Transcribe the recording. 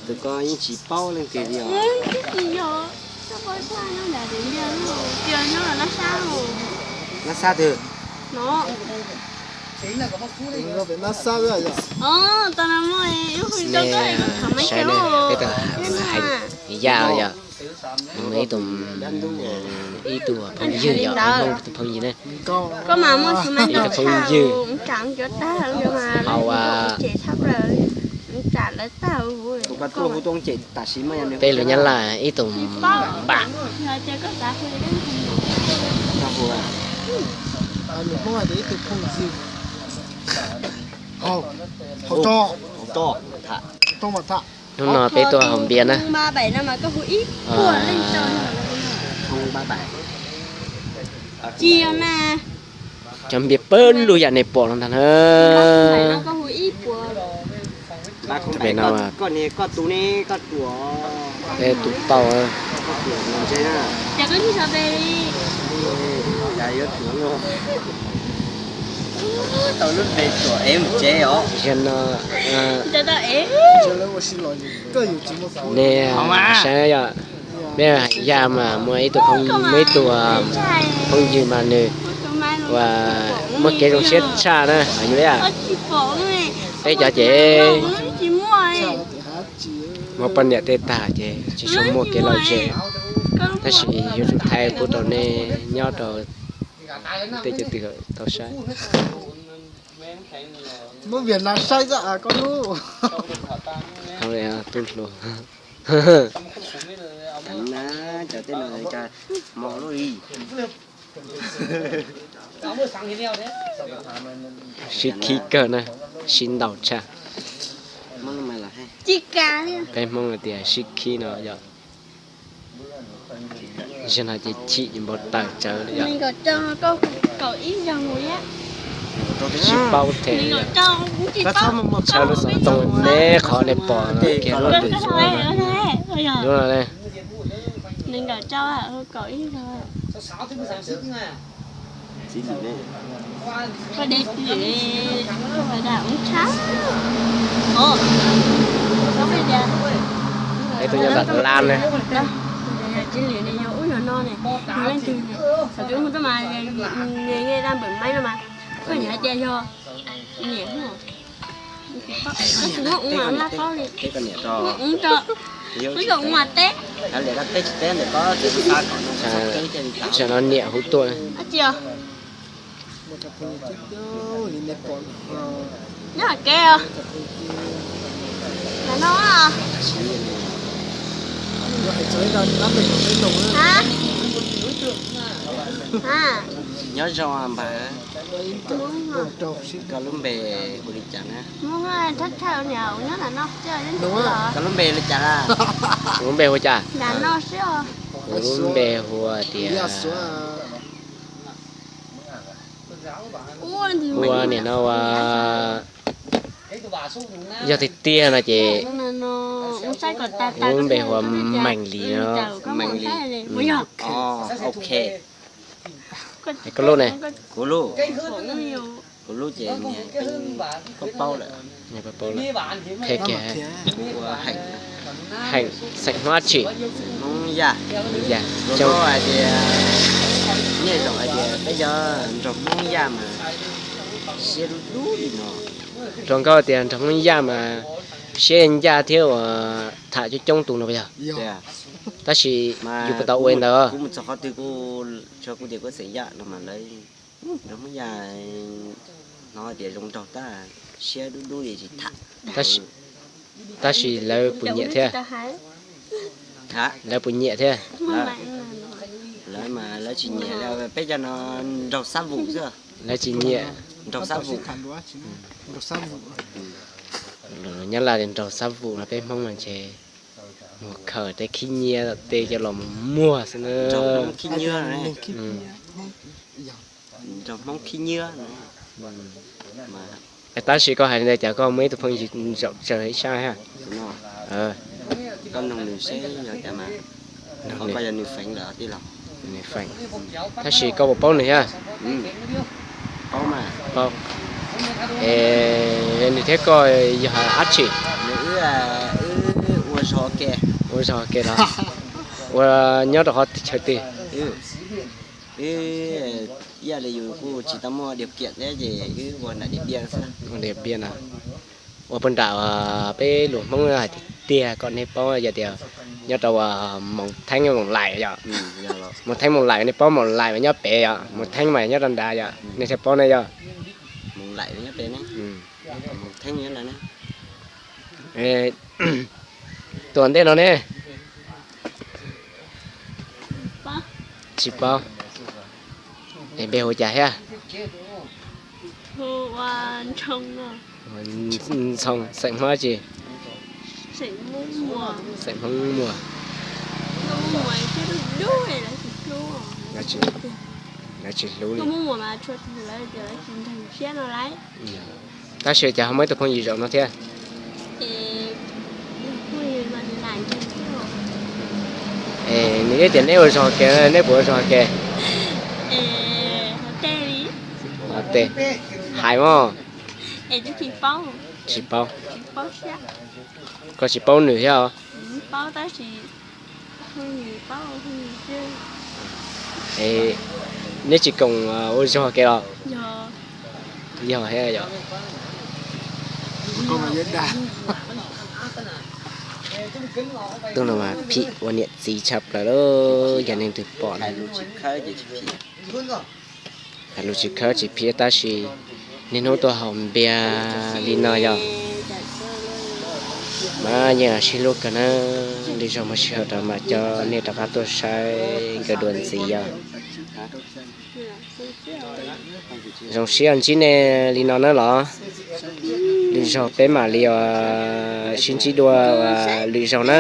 Tus ko yeej tsis paub leej twg li os. Lab Xab twg? Saib na, peb tau hais yaj yom, muaj ib tug, ib tug phooj ywg yom, ib tug phooj ywg ne, ib tug phooj ywg hauv peb lus Nyab Laj ib tug npam. Hnub no peb tuaj haus npias na. Cov npias pawg lug yam nej pom no ntag na. Pem no, peb tus tau. Tiam no, nej saib yom, peb hais yaj mas muaj ib tug, muaj ib tug phooj ywg mas nws ua muaj kev zoo siab tshaj na, hais li peb cov ces muaj poj niam tej tag ces tsis tshua muaj kev lom zem, tab sis yuav tsum thaij pub rau nej nyob rau tej cov twg tau saib. Tub hluas. Sib khib kawg na, sib ntaus tshaj. Peb Hmoob hais tias sib khib no yog, zaum no ces chim npau taws tsawv li yom. Sib paub them li yom. Tshaj lub xov tooj neb qhov nej pom no kiag lub tus xov no ne. Peb tuaj nyob tom lab ne. Zaum no niam hu tuaj. Nyob zoo npawg. Koj lub npe hu li cas na? Koj lub npe li cas? Kuv lub npe hu cas? Kuv lub npe hu tias, hu ua niam no ua, yog tiag tiag no ces kuv lub npe hu ua Meem Lis no. Meem Lis. Ok. Koj lub ne? Kuv lub, kuv lub ces koj paub lawm. Qhia kiag. Kuv ua Heem. Heem, xeem Hmoob dab tsi? Hmoob Yaj. Yaj. Hais tias, nej zaum hais tias peb cov nraug Hmoob Yaj mas siab dub dub li no. Hluas nkauj tias nraug Hmoob Yaj mas siab ncaj thiab uas tham coob coob tus no puas yog? Tab sis yus puas tau ua li ntawd? Kuv mus txog qhov twg kuv tsuas kuv tias kuv xeem Yaj no mas lawv, nraug Hmoob Yaj hnov tias zoo nraug tab siab dub dub li tsis tham. Tab sis lawv puas nyiam thiab? Lawv puas nyiam thiab? Lawv mas lawv tsis nyiam, peb cov no nraug xab vum xwb. Lawv tsis nyiam. Nraug xab vum. Nyab Laj tias nraug xab vum no, peb Hmoob no ces mus khaws tej khib nyiab tej coj los mus muag xwb na. Nraug Hmoob khib nyiab. Tab sis koj hais li ntawd cas koj muaj ib tug phooj ywg zaum tsaws ib sab thiab? Koj noog nws seb yog cas mas. Koj yog nws feem lawm tij laug. Nws feem. Tab sis koj puas paub nws thiab? Paub. Es nws thiab koj yog dab tsi? Nws wb, wb ua Ua zog ke los? Ua nyob rau qhov chaw twg? Ib yam li yus kuj tsis tau muaj điều kiện thiab ces wb ua nram Điện Biên xwb. Ua Điện Biên na. Ua puag nram peb lus Hmoob hais tiag tiag kom nej paub yog tias nyob rau Moos Theeb Moos Laim yom. Moos Theeb Moos Laim nej paub, Moos Laim mas nyob pem yom, Moos Theeb mas nyob rau nrad yom, nej thiaj paub ne yom. Tus ntej no ne? Tsis paub. Es npe hu cas thiab? Ntxhoo, xeem Hmoob tsi? Xeem Hmoob Muas. Lawv tsis hlub li. Tab sis cas ho muaj ib tug phooj ywg zaum no thiab? Nws ib tias neb ua zog ke, neb puas ua zog ke? Tes hais mog. Tsis paub. Koj tsis paub nws thiab os? Neb tsis koom ua zog ke los? Yog thiab yom. Tus no mas phim ua niam txiv tshaj plaws lawm, yog neeg twg pom na. Hais lus tsis khawb tsis phim tab sis niaj hnub tuaj haus npias li no yog. Mas yeej sib hlub kawg na, lwm zaug muaj sij hawm rau mam coj nej rov qab tuaj saib nkawd dua ntxiv yog. Zoo siab ntsib nej li no na los, lwm zaug peb mam li sib ntsib dua lwm zaug na.